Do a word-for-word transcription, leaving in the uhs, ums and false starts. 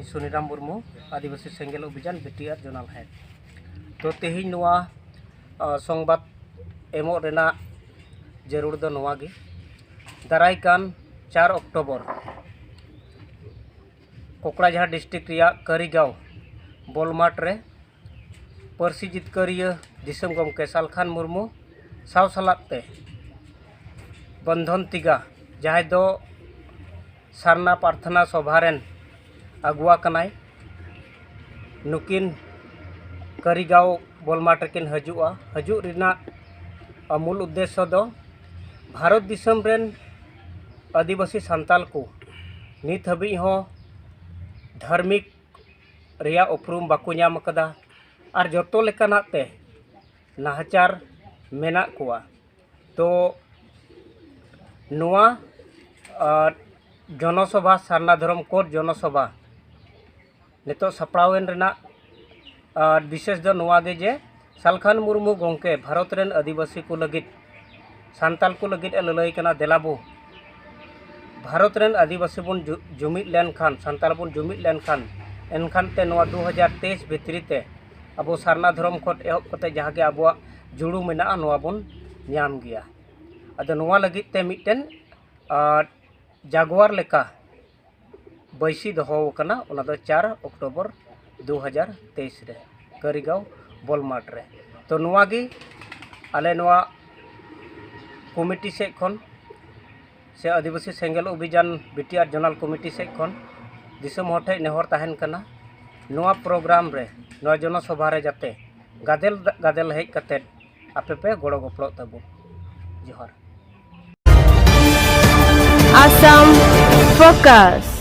ᱥᱩᱱᱤᱨᱟᱢ ᱢᱩᱨᱢᱩ, ᱟᱹᱫᱤᱵᱟᱹᱥᱤ ᱥᱮᱸᱜᱮᱞ ᱚᱵᱷᱤᱡᱟᱱ, ᱵᱤᱴᱤ ᱟᱨ ᱡᱚᱱᱟᱞ ᱦᱮᱰ᱾ ᱛᱚ ᱛᱮᱦᱮᱧ ᱱᱚᱣᱟ ᱟ, ᱥᱚᱝᱵᱟᱫ ᱮᱢᱚᱜ ᱨᱮᱱᱟᱜ ᱡᱟᱹᱨᱩᱲ ᱫᱚ ᱱᱚᱣᱟ ᱜᱮ, ᱫᱟᱨᱟᱭ ᱠᱟᱱ ᱪᱟᱨ ᱚᱠᱴᱳᱵᱚᱨ ᱠᱚᱠᱲᱟᱡᱷᱟᱲ ᱰᱤᱥᱴᱨᱤᱠᱴ ᱨᱮᱭᱟᱜ ᱠᱟᱹᱨᱤᱜᱟᱸᱣ ᱵᱚᱞᱢᱟᱴ ᱨᱮ ᱯᱟᱹᱨᱥᱤ ᱡᱤᱛᱠᱟᱹᱨᱤᱭᱟᱹ ᱫᱤᱥᱚᱢ ᱜᱚᱢᱠᱮ ᱥᱟᱞᱠᱷᱟᱱ ᱢᱩᱨᱢᱩ ᱥᱟᱶ ᱥᱟᱞᱟᱜ ᱛᱮ ᱵᱚᱱᱫᱷᱚᱱ ᱛᱤᱜᱟ, ᱡᱟᱦᱟᱸᱭ ᱫᱚ ᱥᱟᱨᱱᱟ ᱯᱟᱨᱛᱷᱱᱟ ᱥᱚᱵᱷᱟ ᱨᱮᱱ ᱟᱹᱜᱩᱣᱟ ᱠᱟᱱᱟᱭ, ᱱᱩᱠᱤᱱ ᱠᱟᱹᱨᱤᱜᱟᱸᱣ ᱵᱚᱞᱢᱟᱴ ᱨᱮᱠᱤᱱ ᱦᱤᱡᱩᱜᱼᱟ᱾ ᱦᱤᱡᱩᱜ ᱨᱮᱱᱟᱜ ᱢᱩᱞ ᱩᱫᱽᱫᱮᱥᱥᱚ ᱫᱚ ᱵᱷᱟᱨᱚᱛ ᱫᱤᱥᱚᱢ ᱨᱮᱱ ᱟᱹᱫᱤᱵᱟᱹᱥᱤ ᱥᱟᱱᱛᱟᱞ ᱠᱚ ᱱᱤᱛ ᱦᱟᱹᱵᱤᱡ ᱦᱚᱸ ᱫᱷᱟᱨᱢᱤᱠ ᱨᱮᱭᱟᱜ ᱩᱯᱨᱩᱢ ᱵᱟᱠᱚ ᱧᱟᱢ ᱟᱠᱟᱫᱟ ᱟᱨ ᱡᱚᱛᱚ ᱞᱮᱠᱟᱱᱟᱜ ᱛᱮ ᱱᱟᱦᱟᱪᱟᱨ ᱢᱮᱱᱟᱜ ᱠᱚᱣᱟ᱾ ᱛᱚ ᱱᱚᱣᱟ ᱟᱨ ᱡᱚᱱᱚᱥᱚᱵᱷᱟ, ᱥᱟᱨᱱᱟ ᱫᱷᱚᱨᱚᱢ ᱠᱳᱰ ᱡᱚᱱᱚᱥᱚᱵᱷᱟ ᱱᱤᱛᱚᱜ ᱥᱟᱯᱲᱟᱣᱮᱱ ᱨᱮᱱᱟᱜ ᱟᱨ ᱵᱤᱥᱮᱥ ᱫᱚ ᱱᱚᱣᱟ ᱜᱮ ᱡᱮ ᱥᱟᱞᱠᱷᱟᱱ ᱢᱩᱨᱢᱩ ᱜᱚᱢᱠᱮ ᱵᱷᱟᱨᱚᱛ ᱨᱮᱱ ᱟᱹᱫᱤᱵᱟᱹᱥᱤ ᱠᱚ ᱞᱟᱹᱜᱤᱫ, ᱥᱟᱱᱛᱟᱞ ᱠᱚ ᱞᱟᱹᱜᱤᱫ ᱮ ᱞᱟᱹᱞᱟᱹᱭ ᱠᱟᱱᱟ, ᱫᱮᱞᱟ ᱵᱚ ᱵᱷᱟᱨᱚᱛ ᱨᱮᱱ ᱟᱹᱫᱤᱵᱟᱹᱥᱤ ᱵᱚᱱ ᱡᱩ- ᱡᱩᱢᱤᱫ ᱞᱮᱱᱠᱷᱟᱱ, ᱥᱟᱱᱛᱟᱞ ᱵᱚᱱ ᱡᱩᱢᱤᱫ ᱞᱮᱱᱠᱷᱟᱱ, ᱮᱱᱠᱷᱟᱱ ᱛᱮ ᱱᱚᱣᱟ ᱫᱩ ᱦᱟᱡᱟᱨ ᱛᱮᱭᱤᱥ ᱵᱷᱤᱛᱨᱤ ᱛᱮ ᱟᱵᱚ ᱥᱟᱨᱱᱟ ᱫᱷᱚᱨᱚᱢ ᱠᱷᱚᱱ ᱮᱦᱚᱵ ᱠᱟᱛᱮ ᱡᱟᱦᱟᱸ ᱜᱮ ᱟᱵᱚᱣᱟᱜ ᱡᱩᱲᱩ ᱢᱮᱱᱟᱜᱼᱟ, ᱱᱚᱣᱟ ᱵᱚᱱ ᱧᱟᱢ ᱜᱮᱭᱟ᱾ ᱟᱫᱚ ᱱᱚᱣᱟ ᱞᱟᱹᱜᱤᱫ ᱛᱮ ᱢᱤᱫᱴᱮᱱ ᱟᱨ ᱡᱟᱜᱣᱟᱨ ᱞᱮᱠᱟ ᱵᱟᱹᱭᱥᱤ ᱫᱚᱦᱚ ᱟᱠᱟᱱᱟ, ᱚᱱᱟ ᱫᱚ ᱪᱟᱨ ᱚᱠᱴᱳᱵᱚᱨ ᱫᱩ ᱦᱟᱡᱟᱨ ᱛᱮᱭᱤᱥ ᱨᱮ ᱠᱟᱹᱨᱤᱜᱟᱸᱣ ᱵᱚᱞᱢᱟᱴ ᱨᱮ᱾ ᱛᱚ ᱱᱚᱣᱟ ᱜᱮ ᱟᱞᱮ ᱱᱚᱣᱟ ᱠᱚᱢᱤᱴᱤ ᱥᱮᱫ ᱠᱷᱚᱱ ᱥᱮ ᱟᱹᱫᱤᱵᱟᱹᱥᱤ ᱥᱮᱸᱜᱮᱞ ᱚᱵᱷᱤᱡᱟᱱ ᱵᱤᱴᱤ ᱟᱨ ᱡᱚᱱᱟᱞ ᱠᱚᱢᱤᱴᱤ ᱥᱮᱫ ᱠᱷᱚᱱ ᱫᱤᱥᱚᱢ ᱦᱚᱲ ᱴᱷᱮᱱ ᱱᱮᱦᱚᱨ ᱛᱟᱦᱮᱱ ᱠᱟᱱᱟ, ᱱᱚᱣᱟ ᱯᱨᱳᱜᱨᱟᱢ ᱨᱮ, ᱱᱚᱣᱟ ᱡᱚᱱᱚᱥᱚᱵᱷᱟ ᱨᱮ ᱡᱟᱛᱮ ᱜᱟᱫᱮᱞ ᱜᱟᱫᱮᱞ ᱦᱮᱡ ᱠᱟᱛᱮᱫ ᱟᱯᱮ ᱯᱮ ᱜᱚᱲᱚ ᱜᱚᱯᱚᱲᱚᱜ ᱛᱟᱵᱚᱱ᱾ ᱡᱚᱦᱟᱨ᱾ Assam Focus.